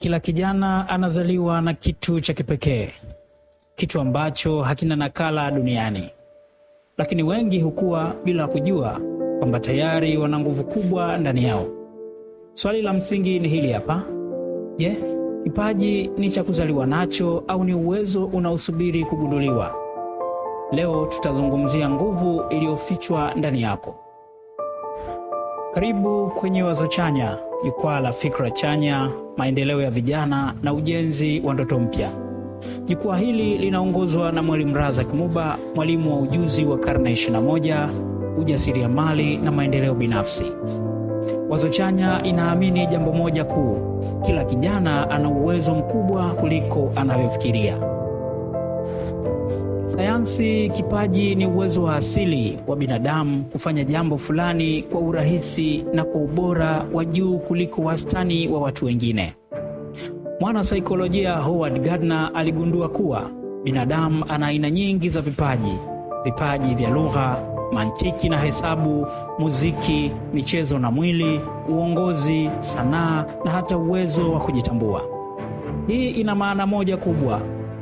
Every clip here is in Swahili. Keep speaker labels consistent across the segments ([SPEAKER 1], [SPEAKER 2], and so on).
[SPEAKER 1] Kila kijana anazaliwa na kitu cha kipekee, kitu ambacho hakina nakala duniani, lakini wengi hukua bila kujua kwamba tayari wana nguvu kubwa ndani yao. Swali la msingi ni hili hapa: je, kipaji ni cha kuzaliwa nacho au ni uwezo unaosubiri kugunduliwa? Leo tutazungumzia nguvu iliyofichwa ndani yako. Karibu kwenye Wazo Chanya, jukwaa la fikra chanya, maendeleo ya vijana na ujenzi wa ndoto mpya. Jukwaa hili linaongozwa na Mwalimu Razak Muba, mwalimu wa ujuzi wa karne 21, ujasiriamali na maendeleo binafsi. Wazo Chanya inaamini jambo moja kuu: kila kijana ana uwezo mkubwa kuliko anavyofikiria. Sayansi, kipaji ni uwezo wa asili wa binadamu kufanya jambo fulani kwa urahisi na kwa ubora wa juu kuliko wastani wa watu wengine. Mwanasaikolojia Howard Gardner aligundua kuwa binadamu ana aina nyingi za vipaji: vipaji vya lugha, mantiki na hesabu, muziki, michezo na mwili, uongozi, sanaa na hata uwezo wa kujitambua. Hii ina maana moja kubwa: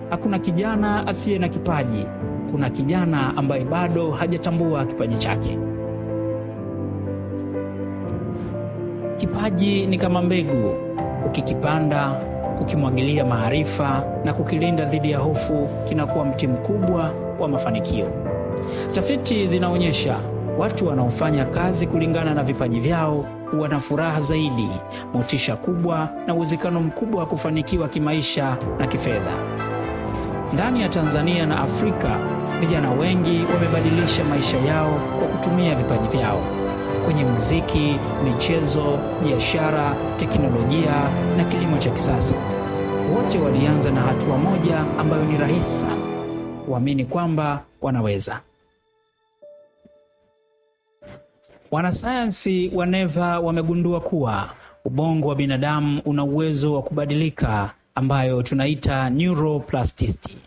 [SPEAKER 1] hakuna kijana asiye na kipaji. Kuna kijana ambaye bado hajatambua kipaji chake. Kipaji ni kama mbegu, ukikipanda, kukimwagilia maarifa na kukilinda dhidi ya hofu, kinakuwa mti mkubwa wa mafanikio. Tafiti zinaonyesha watu wanaofanya kazi kulingana na vipaji vyao huwa na furaha zaidi, motisha kubwa na uwezekano mkubwa wa kufanikiwa kimaisha na kifedha. Ndani ya Tanzania na Afrika, vijana wengi wamebadilisha maisha yao kwa kutumia vipaji vyao kwenye muziki, michezo, biashara, teknolojia na kilimo cha kisasa. Wote walianza na hatua moja ambayo ni rahisi sana: kuamini kwamba wanaweza. Wanasayansi wa neva wamegundua kuwa ubongo wa binadamu una uwezo wa kubadilika ambayo tunaita neuroplasticity.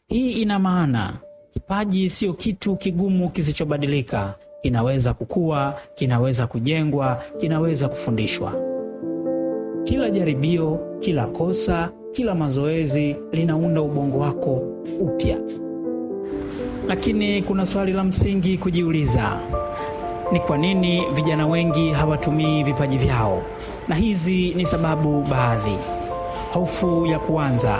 [SPEAKER 1] Hii ina maana kipaji siyo kitu kigumu kisichobadilika. Kinaweza kukua, kinaweza kujengwa, kinaweza kufundishwa. Kila jaribio, kila kosa, kila mazoezi linaunda ubongo wako upya. Lakini kuna swali la msingi kujiuliza: ni kwa nini vijana wengi hawatumii vipaji vyao? Na hizi ni sababu baadhi: hofu ya kuanza,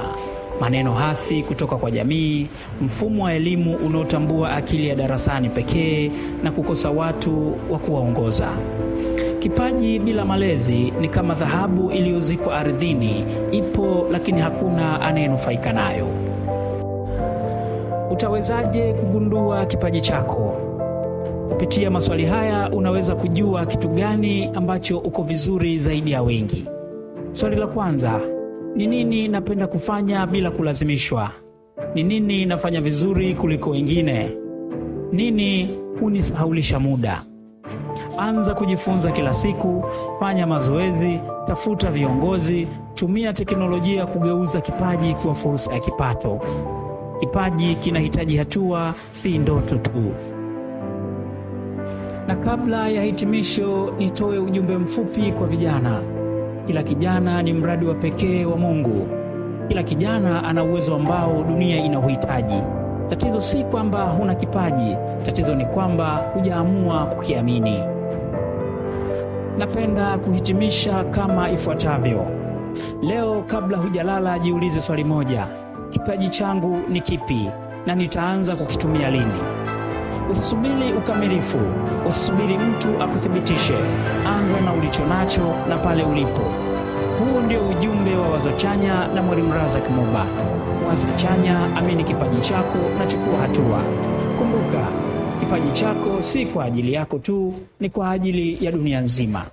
[SPEAKER 1] maneno hasi kutoka kwa jamii, mfumo wa elimu unaotambua akili ya darasani pekee, na kukosa watu wa kuwaongoza. Kipaji bila malezi ni kama dhahabu iliyozikwa ardhini, ipo lakini hakuna anayenufaika nayo. Utawezaje kugundua kipaji chako? Kupitia maswali haya unaweza kujua kitu gani ambacho uko vizuri zaidi ya wengi. Swali la kwanza: ni nini napenda kufanya bila kulazimishwa? Ni nini nafanya vizuri kuliko wengine? Nini hunisahaulisha muda? Anza kujifunza kila siku, fanya mazoezi, tafuta viongozi, tumia teknolojia kugeuza kipaji kuwa fursa ya kipato. Kipaji kinahitaji hatua, si ndoto tu. Na kabla ya hitimisho, nitoe ujumbe mfupi kwa vijana. Kila kijana ni mradi wa pekee wa Mungu. Kila kijana ana uwezo ambao dunia inauhitaji. Tatizo si kwamba huna kipaji, tatizo ni kwamba hujaamua kukiamini. Napenda kuhitimisha kama ifuatavyo. Leo kabla hujalala, jiulize swali moja: kipaji changu ni kipi na nitaanza kukitumia lini? Usisubiri ukamilifu, usisubiri mtu akuthibitishe. Anza na ulicho nacho na pale ulipo. Huu ndio ujumbe wa Wazo Chanya na Mwalimu Razak Muba. Wazo chanya, amini kipaji chako na chukua hatua. Kumbuka, kipaji chako si kwa ajili yako tu, ni kwa ajili ya dunia nzima.